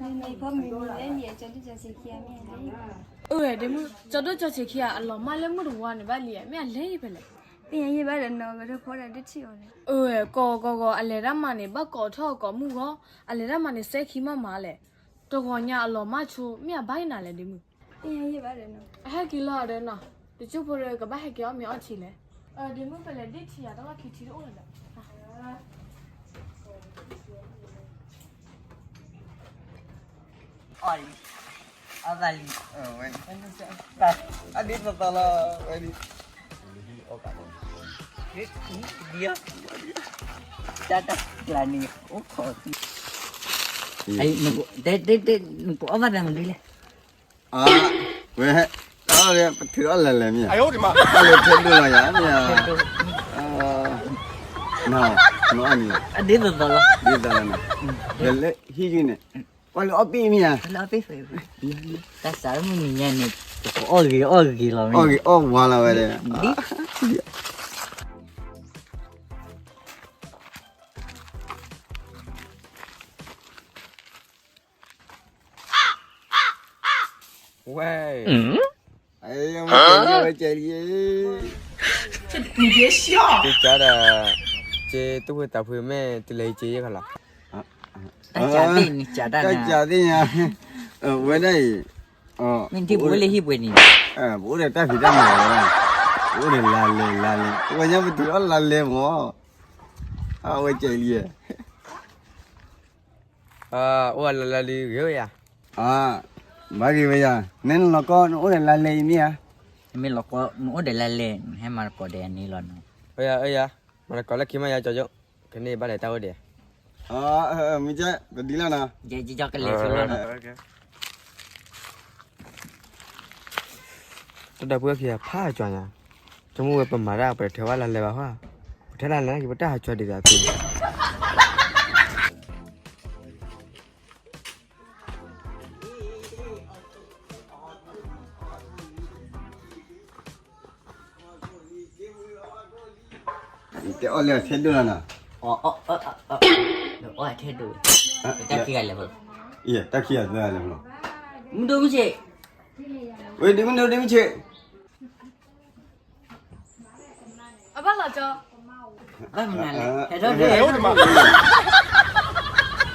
ဖိမုၣ်မံၤလၢလံ ကၠီဒိၣ်ကၠီဆံးခံဂၤမ့ၢ်အလဲၤ, အၢ ဒ့မုၣ် ကၠီဒိၣ်ကၠီဆံးခံဂၤ အလီၤမၢ်လၢမုၢ်တဝါန့ၣ်ဘၣ်လံ မ့ၢ်အလဲၤဖဲလဲၣ်, သ့ၣ်ညါယဲၢ်ဘၣ်ဒီးနီၤ ကထၢဖီဒၣ်ဒၣ်ထံၣ်အီၤလဲၣ်, အၢ ကိးဂီၤဂီၤ အလဲၤတၢ်မၤန့ၣ် ဘၣ်ကိးထီၣ်ကိးမုၢ်ဂီၤ, အလဲၤတၢ်မၤန့ၣ် စဲခံမးမးလဲၣ်, တဂီၤညါအလီၤမၢ်ဆိ မ့ၢ်အဘၣ်နၤလဲၣ် ဒ့မုၣ်, သ့ၣ်ညါယဲၢ်ဘၣ်ဒီးနီၤ အဟဲက့ၤလီၤဒီးနီၤ, တကၠိဖိဒီးကဘၣ်ဟဲက့ၤအီၣ်မ့ၤအီထံလဲၣ်, ဒ့မုၣ် ပလဲၤဒ့ထံယၤတၢ်လီၢ်ခံထံတအိၣ်လၢၤဒီး အီၣ်လံ, အီၣ်သးလံ, အဒ်သိးသိးလီၤ, ဝဲဒ်, တၢ်တၢ်ကျါန့ၣ် အိၣ်ခိးသံ, တဲတဲတဲ နကအီၣ်ဘၣ်သးမနုၤလဲၣ်, ဝဲ, ပထုးအီၣ်လၢလဲၤမ့ၢ်ဧါ, အလဲၤထဲဒိၣ်လီၤယၤမ့ၢ်ဧါ, နအီၣ်န့ၣ်, ဒ်သိးသိးလီၤ, ဒ်သိးလီၤ, ဒီးလၢဟံၣ်ဂံၢ်န့ၣ်, ကွၢ်လၢအီၣ်ပ့ၣ်မ့ၢ်ဧါ, တၢ်စးမုၢ်နံၤညါန့ၣ်, အီၣ်ဂ့ၤအီၣ်ဂ့ၤလီၤ, အီၣ်ဂ့ၤအီၣ်ဝါလီၤဝဲဒီး, ဝဲ, ဝဲကဲလံ, ကၠီဒီး, ကၠီသူၣ်ဖှံသးဖှံမ့ၢ်တလဲၤကၠီယဲၢ်ခီလီၤ, တၢ်ကၠီသ့ၣ်ညါ, ဝဲဒၣ်အံၤ, မ့ၢ်ထံၣ်ပအိၣ်လၢဟံၣ်ပှဲၤန့ၣ်, ပအိၣ်ဒီးတၢ်ဖံးတၢ်မၤဝဲဒၣ်, ပအိၣ်ဒီးလါလဲလါလဲ, ပဝဲညါပထုးအီၣ်လါလဲမး, အဝဲကဲလံ, အိၣ်လါလဲလံဂ့ၤဝဲယၤ, ဘၣ်ဂ့ၤဝဲယၤ, နဲနလီၤကီ နအိၣ်ဒီးလါလဲအံၤမ့ၢ်ဧါ, မ့ၢ်လီၤကီ နအိၣ်ဒီးလါလဲ နဟဲမၤသကိးဒီးအန့ၣ်လီၤနီၤ, အၢယၤ, မၤသကိးလၢခံမ့ၢ်ယၤကၠီကၠိ, ကန့ၢ်ဘၣ်ဒီးတၢ်အိၣ်ဒီး, မ့ၢ်ကဲ, ပဒ်လီၤနီၤ, ကၠီကၠီကလဲၤဆိလီၤနီၤ တၢ်ဒီပုၢ်ဝဲၢ်ခံဂၤဖးကၠီညါ, ဆိကမိၣ်ဝဲပမၤတၢ်ပတထၢဘၣ်လါလဲဘၣ်ဟီ, ပထၢတၢ်လၢက့ၤပတၢ်ဟးကၠီဒ်သိးသ့န့ၣ်, တဲအီၣ်လၢထဲဒိၣ်လီၤနီၤ, အီၣ်ထဲဒိၣ်, တၢ်ခံဂၤလဲၤ, တၢ်ခံဂၤသၢဂၤလဲၤ, မုၢ်ဒိၣ်မုၢ်ဆ့ၣ်, ဝဲဒ်မုၢ်ဒိၣ်ဒ်မုၢ်ဆ့ၣ် အဘၣ်လီၤကၠီ, ဘၣ်မနုၤလဲၣ်, ဟဲထီၣ်ဒၣ်, အီၣ်ကိၣ်လံ, အီၣ်ကိၣ်လံ,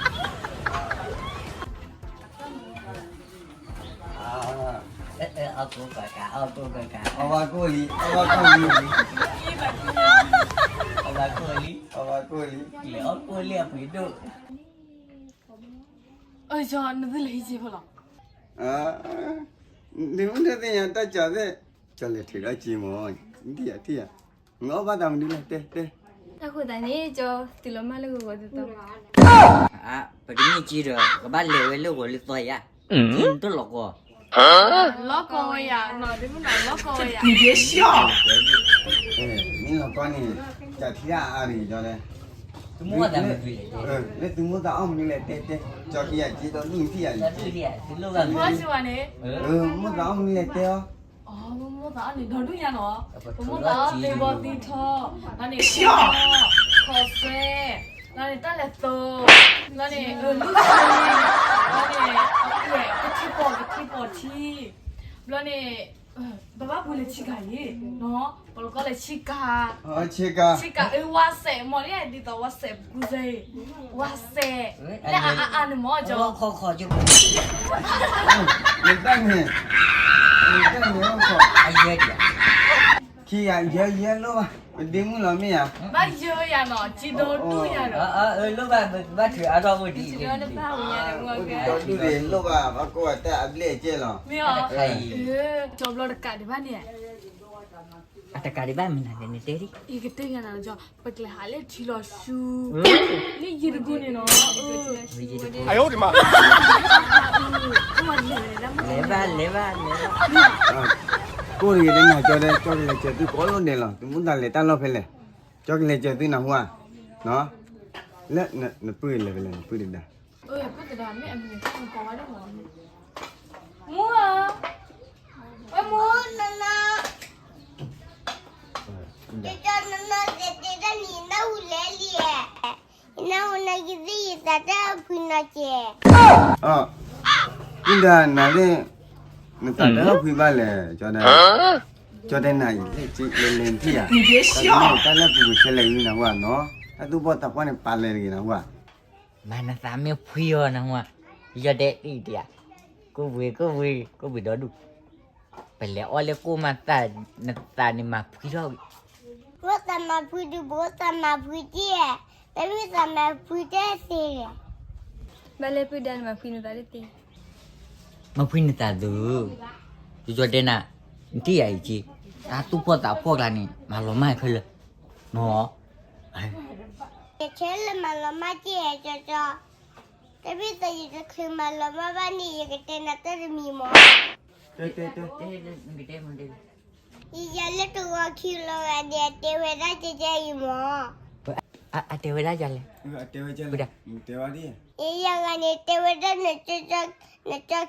အီၣ်ကိၣ်လံ, အီၣ်ကိၣ်လံ, လဲၤအီၣ်ကိၣ်လံအပှ့ၤဒိၣ်, အၢ ကၠီ နသုလဲၤဟံးက့ၤဖိလီၤ ဒ်မုၢ်ဒိၣ်သ့ၣ်ညါတၢ်ကၠီသ့ၣ်, ကၠီလဲၤထုးထီၣ်က့ၤမး, ထံၣ်ယၤထံၣ်ယၤ, နအီၣ်ဘၣ်သးမနုၤလဲၣ် တဲတဲ, အဃိသတးန့ၣ် ကၠီတုၤလီၤမၢ်လၢဂီၤဂီၤသီသီ, ပတမ့ၢ်က့ဒီး ကဘၣ်လဲၤဝဲလၢဂီၤလၢသီယါ, တလီၤကီ, လီၤကီဝဲယၤနီၤ ဒ်မုၢ်နီၤ လီၤကီဝဲယၤ, မ့ၢ်လီၤကီန့ၣ်, ကၠီထံၣ်ဒၣ်အါန့ၣ် ကၠီတဲ သုမိၣ်သးမနုၤလဲၣ်, လၢသုမိၣ်သးအီၣ်မနုၤလဲၣ် တဲတဲ, ကၠီက့ယၤက့ဒီး ဒူၣ်ထံၣ်ယၤယက့, မိၣ်သးအီၣ်မနုၤလဲၣ် တဲအီၤ, မိၣ်သးအီၣ်န့ၣ် ဒီဒူၣ်ညါနီၤ, ပမိၣ်သးအီၣ်သ့ဘီသံထီ, လီၤန့ၣ်, ခီၣ်စဲ, လီၤန့ၣ် တၢ်လဲၤသိး, လီၤန့ၣ်, လီၤန့ၣ်, ကထံပီၣ် ကထံပီၣ်ထံ, ဘျီန့ၣ်, ပဘၣ်ပှ့ၤလၢဆံကၤအံၤ, ပလီၤကီလၢဆံကၤ, ဆံကၤ အၢ ဝါစဲး မ့ၢ်လၢဒ်သိးဝါစဲးပကူစဲး, ဝါစဲး, လၢအအါအါန့ၣ်မ့ၢ်ကၠီ, နတၢ်န့ၣ်, နတၢ်န့ၣ်, ခံဂၤယၢယဲလိၣ်ဘၣ်, ပဒ့မုၣ်လီၤမ့ၢ်ဧါ, ဘၣ်ယၢယၤနီၤ က့ဒီဒူၣ်ယၤနီၤ, လိၣ်ဘၣ် ဘၣ်ထုးအါထီၣ်အိၣ်ဒံး, ဒီဒူၣ်န့ၣ်လိၣ်ဘၣ် ဘၣ်ကိးတၢ်အဘျဲၣ်အကဲလီၤ, မ့ၢ်အီၤ, ကၠီဘျီတကးဒံးဘၣ်န့ၣ်, အတကးဒံးဘၣ်မနုၤလဲၣ် နတဲဒံး, ယကတဲယၤနီၤကၠီ, ပကလဲၤဟးလၢထံလီၤဆူ, လၢယံၤတကူန့ၣ်နီၤ, လဲၤဘၣ် လဲၤဘၣ် လဲၤဘၣ်, ကိၣ်တဂ့ၤ တဲနၤကၠီတဲ ကၠီကလဲၤစၢၤသုကိးလိာ်ဒဲးလီၤ, သုမိၣ်သးလဲၤတၢ်လီၢ်ဖဲလဲၣ်, ကၠီကလဲၤစၢၤသုနၢ်ဟူဧါ, လၢနပုၢ်လဲၤဖဲလဲၣ် နပုၢ်တဒါ, မုၢ်ဧၢ, ဝဲမုၢ်, နန, ကၠီနနတဲတဲတၢ်နံၤနၢ်ဟူလဲၤလံ, နအိၣ်နကသ့ၣ်ယသးတဖှံနီၤကဲး. အ, ဒၣ်နၤသ့ၣ်, နသးတဖှံဘၣ်လဲၣ်, ကၠီတဲ, ကၠီတဲနၤအံၤ, လဲၤလဲၤနထံၣ်ဧါ, တၢ်လၢပူၤပဆဲးလဲၤဝံၤနဟူဧါနီၤ, တၢ်သူၣ်ဖှီၣ်သးဖှီၣ်န့ၣ်ပာ်လဲၤတဂ့ၤနဟူဧါ. မၤနသးမ့ၢ်ဖှံအီၤနဟူဧါ, ယီၤဒဲးတံၢ်တံၢ်ဧါ, ကိၣ်ဘှံးကိၣ်ဘှံးကိၣ်ဘှံးဒီဒူၣ်, ပလဲၤအီၣ်လၢကိၣ်မၤသး, နသးန့ၣ်မၤဖှံထီၣ်ဝံၤ ဘိသးမၤဖှံဒုး ဘိသးမၤဖှံက့ၢ်, တမ့ၢ်သးမၤဖှံတသ့, ဘၣ်လဲၣ်ပုၢ်ဒါနမၤဖှံနသးတသ့, မၤဖှံနသးဒုး, ယကၠီတဲနၤ, နထံၣ်ယၤအံၤက့, တၢ်သူၣ်ဖှီၣ်သးဖှီၣ်ကျါန့ၣ် မၤလီၤမၢ်ခဲလၢာ်, နီၤ, ယဆဲးလၢမၤလီၤမၢ်က့ၢ်ကၠီကၠီ, တမ့ၢ်သးယတချုးမၤလီၤမၢ်ဘၣ်န့ၣ် ယကတဲနၤတၢ်တမံၤမး ယယၤလၢတဂီၤခံလီၤဂာ်န့ၣ် အတဲဝဲဒၣ်ကဲကဲအံၤမး, အတဲဝဲဒၣ်ယၤလဲၣ်, ယယၤဂၤန့ၣ် တဲဝဲဒၣ် နကၠီခံ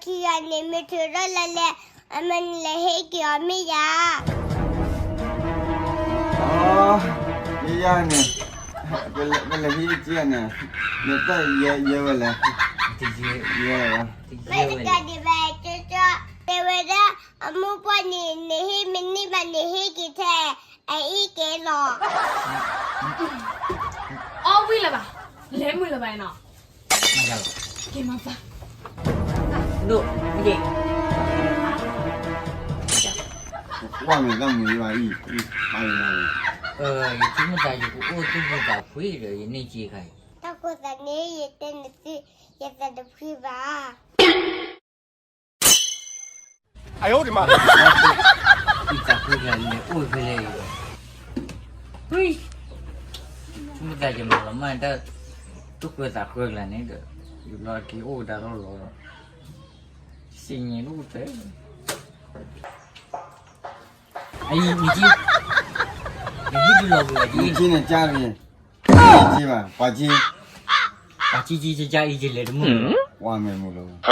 ဂၤန့ၣ် မ့ၢ်ထုးထီၣ်လၢလဲၣ်, အမ့ၢ်နလဲၤဟ့ၣ်က့ၤအီၤမ့ၢ်ယၤ, ယယၤန့ၣ်, ပလဲၤဟ့ၣ်က့ၤန့ၣ်, နတၢ်ယဲဝဲလဲၣ်, ယဲဝဲလဲၣ်, မ့ၢ်တကးဒံးဘၣ် ကၠီကၠီ, တဲဝဲဒၣ် အမိၢ်ပှၢ်န့ၣ် နဟ့ၣ်မ့ၢ်န့ၢ်ဘၣ်န့ၣ် ဟ့ၣ်က့ၤထဲ အအ့ၣ်ကဲလီၤ, အီၣ်ဝံၤလၢၤဘၣ်, လဲၤမုာ်လၢၤဘၣ်နီၤ, က့ၤမၤသး, ဒိၣ်, က့ၤ, ကွၢ်မ့ၢ်သၣ်မုာ်ယဘၣ်အံၤ, ယဆိကမိၣ်သး ယကအိၣ်သူၣ်ဖှံသးဖှံဒီး ယန့ၢ်က့ၤခါအံၤ, တၢ်ဃိသးန့ၣ် ယတဲနသု, ယသးတဖှံဘၣ် သးဃုကလဲၤအိၣ်ဖဲလဲၣ်အံၤ, ဆိကမိၣ်သးယမၤလီၤမၢ်တၢ်, သူၣ်ဃၢသးဃၢကျါန့ၣ်ဒီး, ယဘျီက့ၤအိၣ်ဝဲဒၣ်ထီၣ်လီၤဒီး, စံၣ်ညီၣ်ဒိၣ်တဲ, အံၤ, နဟံၣ်ဒုးလီၤဘၣ်, နက့န့ၣ်ကၢ်န့ၣ်, က့ဘၣ်, ပှၤက့, ပှၤက့က့ကၢ်အံၤကလဲၤတမုာ်, ဝါမဲာ်မုာ်လီၤ ဟ